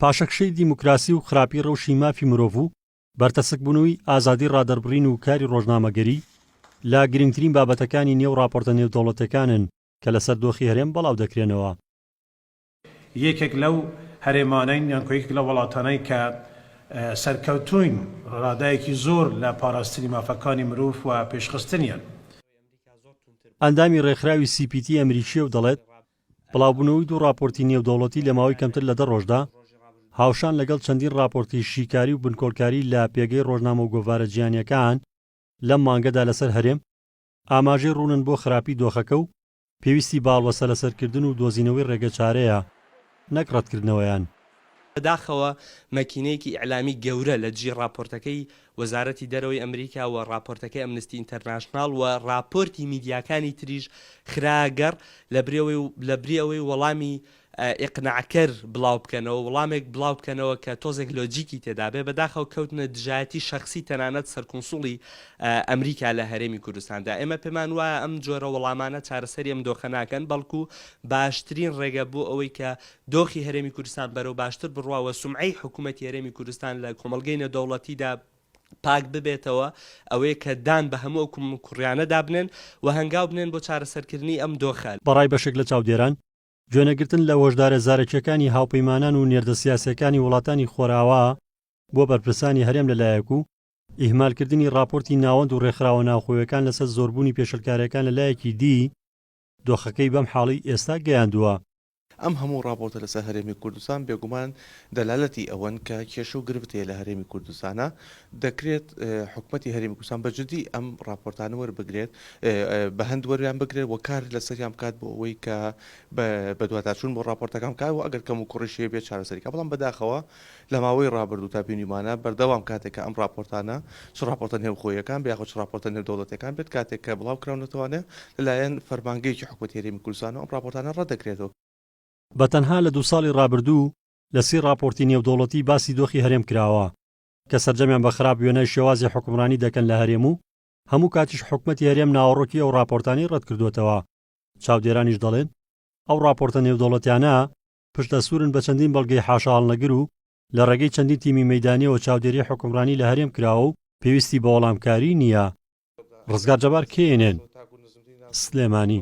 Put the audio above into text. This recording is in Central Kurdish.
پاشەکشەی دیموکراسی و خراپی ڕەوشی مافی مرۆڤ و بەرتەسکبوونەوەی ئازادی ڕادەربڕین و کاری ڕۆژنامەگەری لە گرنگترین بابەتەکانی نێو ڕاپۆرتە نێودەوڵەتیەکانن کە لەسەر دۆخی هەرێم بەڵاودەکرێنەوە. یەکێک لەو هەرێمانەین یان یەکێک لەو وڵاتانەی کە سەرکەوتووین ڕادەیەکی زۆر لە پاراستنی مافەکانی مرۆڤ و پێشخستنیان. ئەندامی ڕێکخراوی سی پی تی ئەمریکییە و دەڵێت، بڵاوبوونەوەی دوو ڕاپۆرتی نێودەوڵەتی لە ماوەی کەمتر لە دە ڕۆژدا، هاوشان لەگەڵ چەندین ڕاپۆرتی شیکاری و بنکۆڵکاری لە پێگەی ڕۆژنامە و گۆڤارە جیهانییەکان لەم مانگەدا لەسەر هەرێم، ئاماژەی ڕوونن بۆ خراپی دۆخەکە و پێویستی بە هەڵوەسەلەسەرکردن و دۆزینەوەی ڕێگەچارەیە نەک ڕەتکردنەوەیان. بەداخەوە مەکینەیەکی ئیعلامی گەورە لە دژی ڕاپۆرتەکەی وەزارەتی دەرەوەی ئەمریکا و ڕاپۆرتەکەی ئەمنستی ئینتەرناشناڵ و ڕاپۆرتی میدیاکانی تریش خرا گەڕ لە بری ئەوەی وەڵامی ئیقناعکەر بڵاو بکەنەوە، وڵامێک بڵاو بکەنەوە کە تۆزێک لۆجیکی تێدا بێ، بەداخەوە کەوتنە دژایەتی شەخسی تەنانەت سەرکونسوڵی ئەمریکا لە هەرێمی کوردستاندا. ئێمە پێمان وایە ئەم جۆرە وەڵامانە چارەسەری ئەم دۆخە ناکەن، بەڵکو باشترین ڕێگە بۆ ئەوەی کە دۆخی هەرێمی کوردستان بەرەو باشتر بڕوا و سومعەی حکوومەتی هەرێمی کوردستان لە کۆمەڵگەی نێودەوڵەتیدا پاک ببێتەوە ئەوەیە کە دان بە هەموو ئەو کەموکوڕیانەدا بنێن و هەنگاو بنێن بۆ چارەسەرکردنی ئەم دۆخە. بە ڕای بەشێک لە چاودێران، گوێنەگرتن لە هۆشدارە زارەکییەکانی هاوپەیمانان و نێردە سیاسییەکانی وڵاتانی خۆرئاوا بۆ بەرپرسانی هەرێم لە لایەک و ئیهمالکردنی ڕاپۆرتی ناوەند و ڕێکخراوە ناوخۆیەکان لەسەر زۆربوونی پێشلکارییەکان لە لایەکی دی، دۆخەکەی بەم حاڵەی ئێستا گەیاندووە. ئەم هەموو ڕاپۆرتە لەسەر هەرێمی کوردستان بێگومان دەلالەتی ئەوەن کە کێشە و گرفت هەیە لە هەرێمی کوردستانا، دەکرێت حکومەتی هەرێمی کوردستان بە جدی ئەم ڕاپۆرتانە وەربگرێت، بە هەند وەریان بگرێت و کار لەسەریان بکات بۆ ئەوەی کە بەدواداچوون بۆ ڕاپۆرتەکان بکات و ئەگەر کەموکوڕیش هەیە بێت چارەسەری بکات، بەڵام بەداخەوە لە ماوەی ڕابردوو تا بینیومانە بەردەوام کاتێک کە ئەم ڕاپۆرتانە چ ڕاپۆرتە نێوخۆییەکان بێ یاخود چ ڕاپۆرتە نێودەوڵەتیەکان بێت کاتێک کە بڵاو کراونەتەوانێ لەلایەن فەرمانگەیەکی حکومەتی هەرێمی کوردستانەوە ئەم ڕاپۆرتانە ڕەت دەکرێتەوە. بە تەنها لە دوو ساڵی ڕابردوو لە سی ڕاپۆرتی نێودەوڵەتی باسی دۆخی هەرێم کراوە کە سەرجەمیان بە خراپ وێنای شێوازی حوکمڕانی دەکەن لە هەرێم و هەموو کاتیش حکومەتی هەرێم ناوەڕۆکی ئەو ڕاپۆرتانەی ڕەتکردووەتەوە چاودێرانیش دەڵێن ئەو ڕاپۆرتە نێودەوڵەتیانە پشتئەستوورن بە چەندین بەڵگەی حاشاهەڵنەگر و لە ڕێگەی چەندین تیمی مەیدانییەوە چاودێریی حوکمڕانی لە هەرێم کراوە و پێویستی بە وەڵامکاری نییە. ڕزگار جەبار، KNN، سلێمانی.